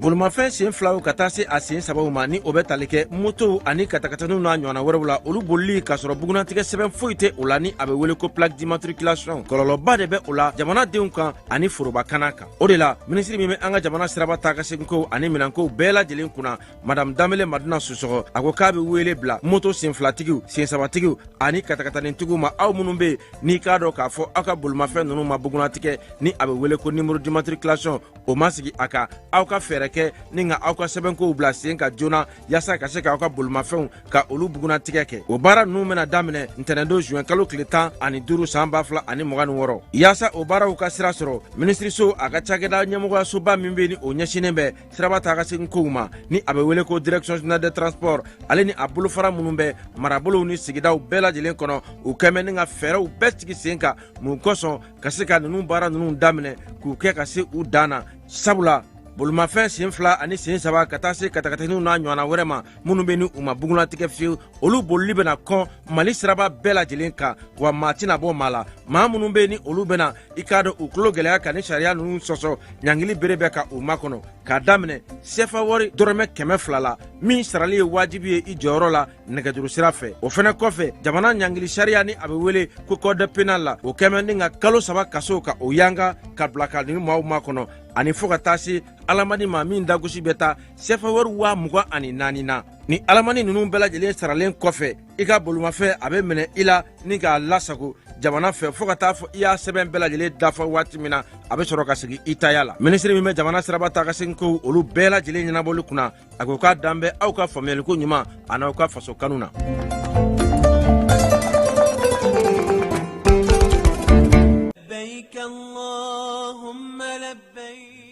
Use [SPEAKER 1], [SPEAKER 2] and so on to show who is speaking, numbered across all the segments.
[SPEAKER 1] Bolimafɛn sen filaw ka taa se a sen sabaw ma, ni o bɛ tali kɛ motow ani katakataniw n'a ɲɔgɔnna wɛrɛw la, olu bolili k'a sɔrɔ bugunnatigɛ sɛbɛn foyi tɛ o la, ni a bɛ wele ko plaque d'immatriculation, kɔlɔlɔba de bɛ o la jamanadenw kan ani forobakana kan. O de la, minisiri min bɛ an ka jamana siraba taa ka seginkow ani minɛnkow bɛɛ lajɛlen kunna, Madame Danbele Madina Sisɔkɔ, a ko k'a bɛ wele bila moto senfilatigiw, sensabatigiw ani katakatanitigiw ma, aw minnu bɛ yen n'i k'a dɔn k'a fɔ aw ka bolimafɛn ninnu ma bugunnatigɛ, ni a bɛ wele ko numéro d'immatriculation, o ma sigi a kan, aw ka fɛɛrɛ kɛ ni ka aw ka sɛbɛnkow bila sen kan joona, yaasa ka se k'aw ka bolimafɛnw ka olu bugunnatigɛ kɛ. O baara ninnu bɛna daminɛ ntɛnɛndon zuwɛn kalo tile 15 san 2026. Yaasa o baaraw ka sira sɔrɔ, minisiriso a ka cakɛda ɲɛmɔgɔyasoba min bɛ ni o ɲɛsinnen bɛ siraba taa ka segin kow ma, ni a bɛ wele ko Direction générale des transports, ale ni a bolofara minnu bɛ marabolow ni sigidaw bɛɛ lajɛlen kɔnɔ, u kɛmɛ ni ka fɛɛrɛw bɛɛ sigi sen kan mun kosɔn ka se ka ninnu baara ninnu daminɛ k'u kɛ ka se u dan na. Sabula bolimafɛn sen fila ani sen saba ka taa se katakataniw n'a ɲɔgɔnna wɛrɛ ma minnu bɛ ni u ma bugunnatigɛ fiyewu, olu bolili bɛna kɔn Mali siraba bɛɛ lajɛlen kan, wa maa tɛna bɔ maa la. Maa minnu bɛ ni olu bɛna i k'a dɔn u tulo gɛlɛya ka ni sariya ninnu sɔsɔ, ɲangili bere bɛ ka u makɔnɔ k'a daminɛ sefa wari dɔrɔmɛ 200 la, min sarali ye wajibi ye i jɔyɔrɔ la nɛgɛjuru sira fɛ. O fɛnɛ kɔfɛ, jamana ɲangili sariya, ni a bɛ wele ko code pénal la, o kɛmɛ ni ka kalo 3 kaso ka o yanga ka bila ka nin maaw makɔnɔ, ani fo ka taa se alamani ma min dagosi bɛ taa sefa wari 24,000 na. Ni alamani ninnu bɛɛ lajɛlen saralen kɔfɛ, i ka bolimafɛn a bɛ minɛ i la ni k'a lasago jamana fɛ fo ka taa fɔ i y'a sɛbɛn bɛɛ lajɛlen dafa waati min na, a bɛ sɔrɔ ka segin i taya la. Minisiri min bɛ jamana siraba taa ka segin kow olu bɛɛ lajɛlen ɲɛnabɔli kunna, a ko k'a dan bɛ aw ka faamuyaliko ɲuman an'aw ka faso kanu na.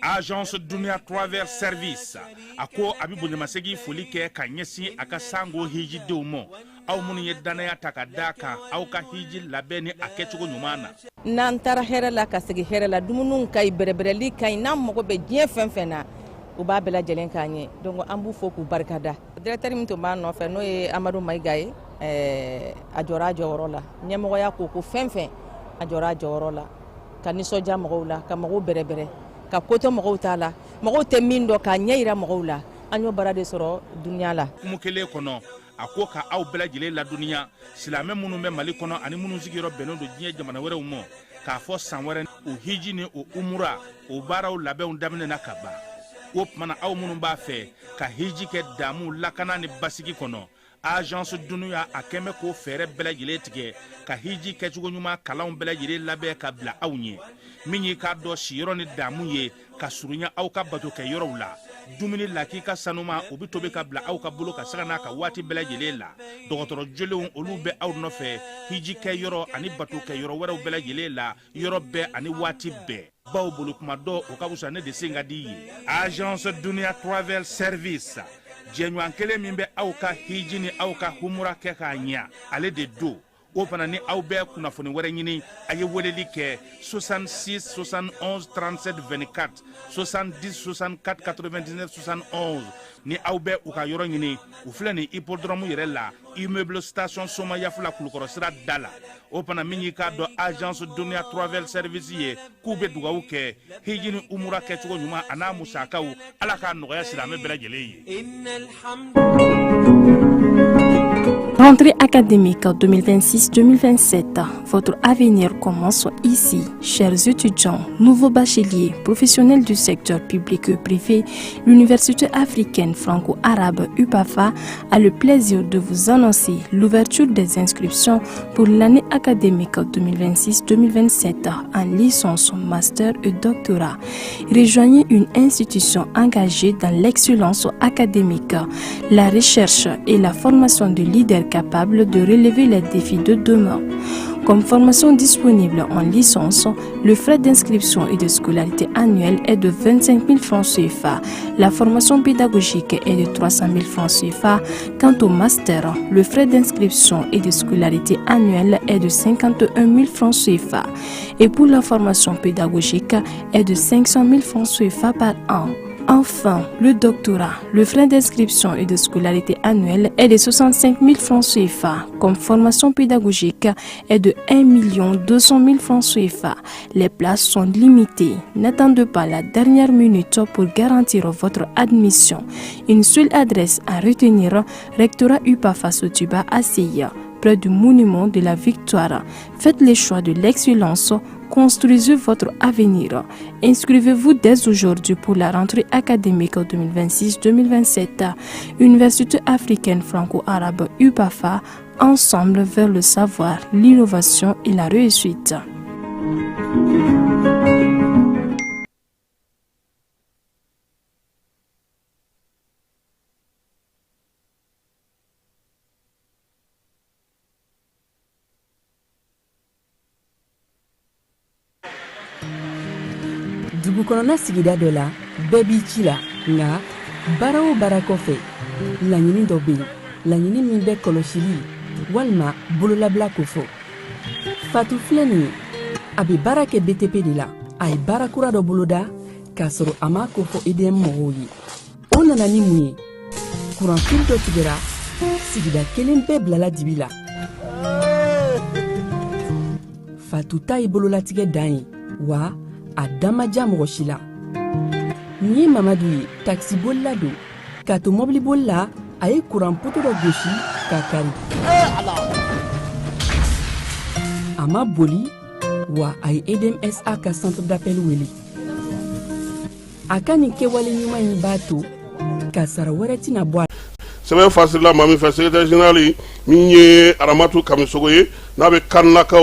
[SPEAKER 2] Agence Dunia Travel Service a ko a bɛ bonyamasegin foli kɛ ka ɲɛsin a ka sango hijidenw ma, aw minnu ye dannaya ta ka da kan aw ka hiji labɛn ni a kɛcogo ɲuman na.
[SPEAKER 3] N'an taara hɛrɛ la ka segin hɛrɛ la, dumuniw ka ɲi, bɛrɛbɛrɛli ka ɲi, n'an mago bɛ diɲɛ fɛn fɛn na, u b'a bɛɛ lajɛlen k'an ye. Donc an b'u fo k'u barikada. Directeur min tun b'a nɔfɛ, n'o ye Amadu Mayiga ye, a jɔra a jɔyɔrɔ la. Ɲɛmɔgɔya ko ko fɛn fɛn, a jɔra a jɔyɔrɔ la ka nisɔndiya mɔgɔw la, ka mɔgɔw bɛrɛbɛrɛ, ka ko to mɔgɔw t'a la, mɔgɔw tɛ min dɔn, k'a ɲɛ yira mɔgɔw la. An y'o baara de sɔrɔ Dunia la.
[SPEAKER 2] Hukumu kelen kɔnɔ, a ko ka aw bɛɛ lajɛlen ladɔnniya, silamɛ minnu bɛ Mali kɔnɔ ani minnu sigiyɔrɔ bɛnnen don diɲɛ jamana wɛrɛw ma, k'a fɔ san wɛrɛ o hiji ni o umura o baaraw labɛnw daminɛna ka ban. O tuma na, aw minnu b'a fɛ ka hiji kɛ damu, lakana ni basigi kɔnɔ, Agence Dunia a kɛn bɛ k'o fɛɛrɛ bɛɛ lajɛlen tigɛ ka hiji kɛcogo ɲuman kalanw bɛɛ lajɛlen labɛn ka bila aw ɲɛ, min y'i k'a dɔn siyɔrɔ ni damu ye ka surunya aw ka batokɛ yɔrɔw la, dumuni lakika sanuma o bɛ tobi ka bila aw ka bolo ka sanga n'a ka waati bɛɛ lajɛlen la. Dɔgɔtɔrɔ jolenw olu bɛ aw nɔfɛ hiji kɛ yɔrɔ ani batokɛ yɔrɔ wɛrɛw bɛɛ lajɛlen la, yɔrɔ bɛɛ ani waati bɛɛ. Baw bolo kuma dɔ o ka fisa ne de sen ka di ye. Agence Dunia Travel Service, jɛɲɔgɔn kelen min bɛ aw ka hiji ni aw ka humura kɛ k'a ɲɛ, ale de don. O fana ni aw bɛ kunnafoni wɛrɛ ɲini, a ye weleli kɛ 66 71 37 24, 70 64 99 71. Ni aw bɛ u ka yɔrɔ ɲini, u filɛ nin hippodrome yɛrɛ la, immeuble station Somayafula, Kulukɔrɔ sira da la. O fana min y'i k'a dɔn Agence Dunia Travel Service ye, k'u bɛ dugawu kɛ hiji ni umura kɛcogo ɲuman a n'a musakaw, Ala k'a nɔgɔya silamɛ bɛɛ lajɛlen ye.
[SPEAKER 4] Rentrée académique 2026-2027, votre avenir commence ici. Chers étudiants, nouveaux bacheliers, professionnels du secteur public et privé, l'Université africaine franco-arabe UPAFA a le plaisir de vous annoncer l'ouverture des inscriptions pour l'année académique 2026-2027 en licence, master et doctorat. Rejoignez une institution engagée dans l'excellence académique, la recherche et la formation de leaders capables de relever les défis de demain. Comme formation disponible en licence, le frais d'inscription et de scolarité annuelle est de 25 000 francs CFA. La formation pédagogique est de 300 000 francs CFA. Quant au master, le frais d'inscription et de scolarité annuelle est de 51 000 francs CFA. Et pour la formation pédagogique est de 500 000 francs CFA par an. Enfin, le doctorat, le frais d'inscription et de scolarité annuelle est de 65 000 francs CFA. Comme formation pédagogique est de 1 200 000 francs CFA. Les places sont limitées. N'attendez pas la dernière minute pour garantir votre admission. Une seule adresse à retenir, Rectorat UPAFA Sotuba ACI, près du monument de la Victoire. Faites les choix de l'excellence. Construisez votre avenir. Inscrivez-vous dès aujourd'hui pour la rentrée académique 2026-2027. Université africaine franco-arabe UPAFA, ensemble vers le savoir, l'innovation et la réussite.
[SPEAKER 5] Dugu kɔnɔna sigida dɔ la, bɛɛ b'i ci la, nka baara o baara kɔfɛ, laɲini dɔ bɛ yen, laɲini min bɛ kɔlɔsili walima bololabila kofɔ. Fatu filɛ nin ye, a bɛ baara kɛ BTP de la. A ye baara kura dɔ boloda k'a sɔrɔ a m'a kofɔ EDM mɔgɔw ye. O nana ni mun ye? Kuranfili dɔ tigɛra, sigida kelen bɛɛ bilala dibi la. Fatu ta ye bololatigɛ dan ye, wa a da ma diya mɔgɔ si la. Nin ye Mamadu ye, takisibolila don. K'a to mɔbiliboli la, a ye kuran poto dɔ gosi k'a kari. A ma boli, wa a ye EDMSA ka centre d'appel wele. A ka nin kɛwale ɲuman in b'a to kasara wɛrɛ tɛna bɔ a.
[SPEAKER 6] Sɛbɛn fasirila maa min fɛ, secrétaire général min ye Aramatu Kamisogo ye, n'a bɛ Kanlakaw.